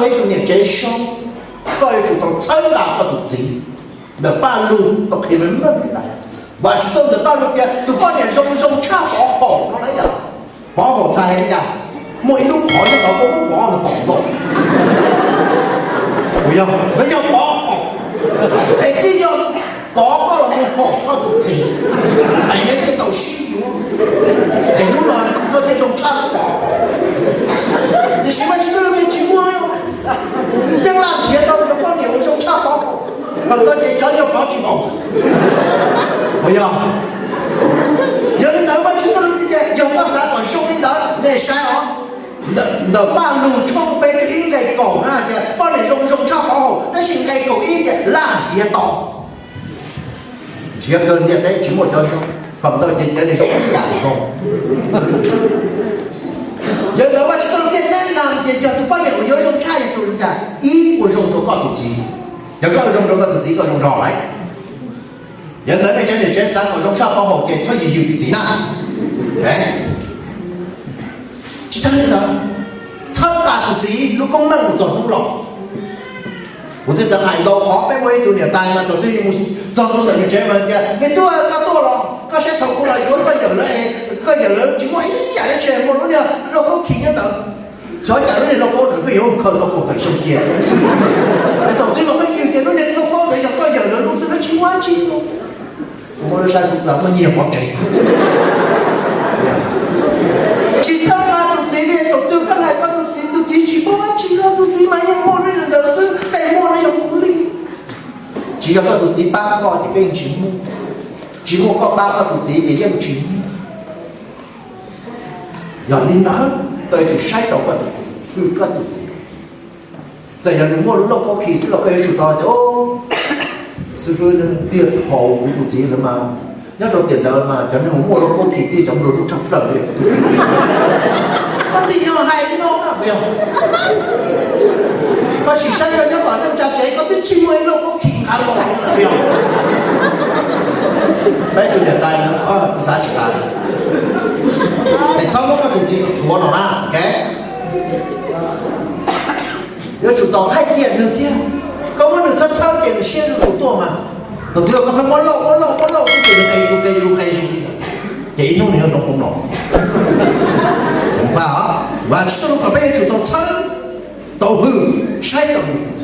ib tug niam tsev zoo, koj yuav tsum tau txhawb nqa koj tus txiv. Ntawm Paj Lug tau qhia meej meej ntag. Vam Tswv Xyooj ntawm Paj Lug tias tus poj niam zoo zoo tshaj Pov Haum no na yom. Pov Haum txhais hais li cas? Muaj ib lub qhov nyob tod, koj muab Pov Haum tom nkaus. Puas yog? Ntawd yog Pov Haum. Es twb yog Pov koj los mus haum koj tus txiv, es neb thiaj tau sib yuav, es hnub no koj thiaj zoo tshaj Pov Haum. Tiam sis Vam Tswv Xyooj tias tsis muaj li. Yeej laj nrhiav tau cov poj niam uas zoo tshaj Pov Haum, thaum ntawd ces cov niag Pov tsis haum xwb. Puas yog? Yog li ntawd Vam Tswv Xyooj tias yog koj xav kom zoo li ntawd nej saib os. Ntawm Paj Lug tshooj peb tshooj ib nqe kaum na tias poj niam zoo zoo tshaj Pov Haum, tab sis nqe kaum ib tias laj nrhiav tau. Nrhiav kawg ntiaj teb tsis muaj cov zoo, kom ntawd ces cov niag zoo ib yam li zoo. Yog li ntawd Vaj Tswv Xyooj thiaj neb nas tias yog tus poj niam uas yuav zoo tshaj yog tus li cas? Ib, ua zoo rau koj tus txiv. Yog koj ua zoo rau koj tus txiv koj zoo zog lawm. Yog li ntawd nej cov niam tsev xav kom zoo tshaj Pov Haum ces txhob yws yws tus txiv na. Tsis tas li ntawd, txhawb nqa tus txiv lub koob meej mus txog hnub laus. Kuv twb txawm hais ntau qhov, peb muaj ib tug niam tais mas thaum twg yus mus txog ntua ntawm nws tsev mas tias, me tub, koj tuaj los koj saib, thaum kuv los yuav koj yawm lawv, koj yawm lawv tsis muaj ib yam dab tsi, muaj lub niag lauj kaub khi nyob ntawd. Xyov cas lub niag lauj kaub ntawd pheej yuav khaws tau kaum tawm xyoo cia. Es thaum twg los pheej yws tias lub niag lauj kaub ntawd yog koj yawm lawv lub xwb, lawv tsis muaj dab tsi. Kuv muaj lub saib kuv txawm muaj nyiag pov tseg. Tsis txhawb nqa tus txiv li, thaum twg koj hais koj tus txiv, tus txiv tsis paub dab tsi los tus txiv mas yeej muaj li ntawd xwb, tej muaj no yog ua li. Tsis yog koj tus txiv pab koj ces peb tsis muaj, tsis muaj koj pab koj tus txiv ces yeej tsis muaj. Yog li ntawd koj yuav tsum saib taus koj tus txiv, hwm koj tus txiv. Txawm yog nws muaj lub lauj kaub khi xwb los koj yuav tsum tau tias, xib fwb, tiag thaum kuv tus txiv lawv mas nyob rau tiam ntawd mas cov neeg uas muaj lauj kaub khi thiaj cov nplua nuj tshaj plaws li kuv tus txiv. Koj txiv yog hais li no na, puas yog? Koj sim saib koj nyob tom neej tsa tsev koj twb tsis muaj ib lauj kaub khi nqa los li lawm, puas yog? Peb tus niam tais no xav tsis tas li. Es txhob muab koj tus txiv tus rhuav no na, ok? Yuav tsum tau hais kiag nws thiab. Koj muab nws txhawb txhawb ces nws siab nws tus tuaj mas. Thaum twg koj pheej muab lauj muab lauj muab lauj xwb ces nws qe zus qe zus qe zus li, ces ib hnub nws yuav nroo koob no. Vam Tswv Xyooj kom peb yuav tsum tau txhawb, tau hwm, saib taus nws.